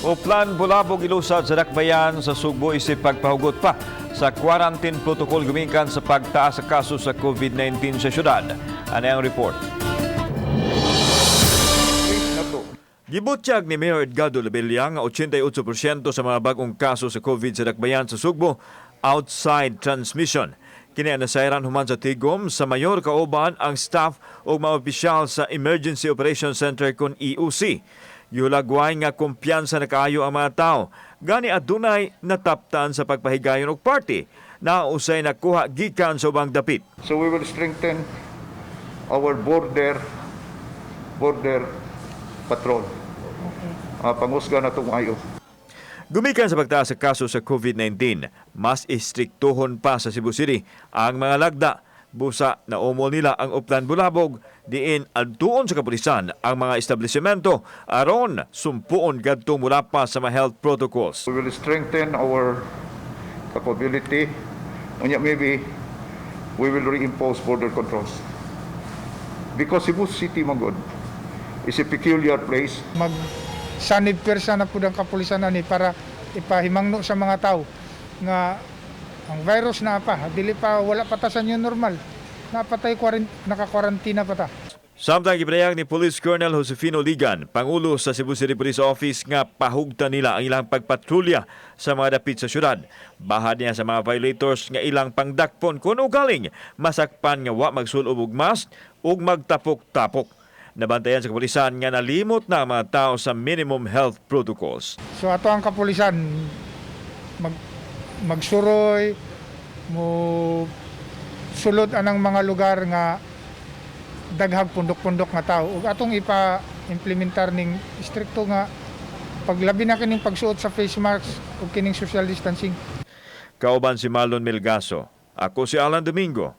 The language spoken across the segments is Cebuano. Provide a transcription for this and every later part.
Oplan Bulabog ilusad sa dakbayan sa Sugbo isip pagpahugot pa sa quarantine protocol gumikan sa pagtaas sa kaso sa COVID-19 sa syudad. Ano ang report? Gibutyag ni Mayor Edgardo Labella nga 88% sa mga bagong kaso sa COVID sa dakbayan sa Sugbo outside transmission. Kini ang nasayran human sa tigom sa mayor kauban ang staff ug mga opisyal sa Emergency Operations Center kon EOC. Gihulagway nga kumpiyansa na kaayo ang mga tao. Gani adunay nataptan sa pagpahigayon og party na usay nakuha gikan sa ubang dapit. So we will strengthen our border patrol. Pangusga na itong ayo. Gumikan sa pagtaas sa kaso sa COVID-19, mas istriktuhon pa sa Cebu City ang mga lagda. Busa na umol nila ang Oplan Bulabog, diin adtuon sa kapulisan ang mga establishmento aron sumpuon kadto mula pa sa mga health protocols. We will strengthen our capability. Unya, maybe we will reimpose border controls. Because Cebu City man gud is a peculiar place. Mag sanib persa na pud ang kapulisan ani para ipahimangno sa mga tao nga ang virus na pa dili pa, wala pa ta sa new normal, napatay naka-quarantine pa ta. Samtang gipadayag ni Police Colonel Josefino Ligan, Pangulo sa Cebu City Police Office, nga pahugtan nila ang ilang pagpatrolya sa mga dapit sa syudad. Bahad niya sa mga violators nga ilang pangdakpon kung ugaling masakpan nga wa magsulob og mask ug magtapok-tapok. Nabantayan sa kapulisan nga nalimot na ang mga tao sa minimum health protocols. So ato ang kapulisan magsuroy mo sulod anang mga lugar nga daghag pundok-pundok nga tao ug atong ipa-implementar ning istrikto nga paglabi na kining pagsuot sa face mask ug kining social distancing. Kauban si Marlon Melgaso. Ako si Alan Domingo.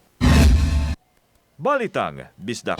Balitang Bisdak.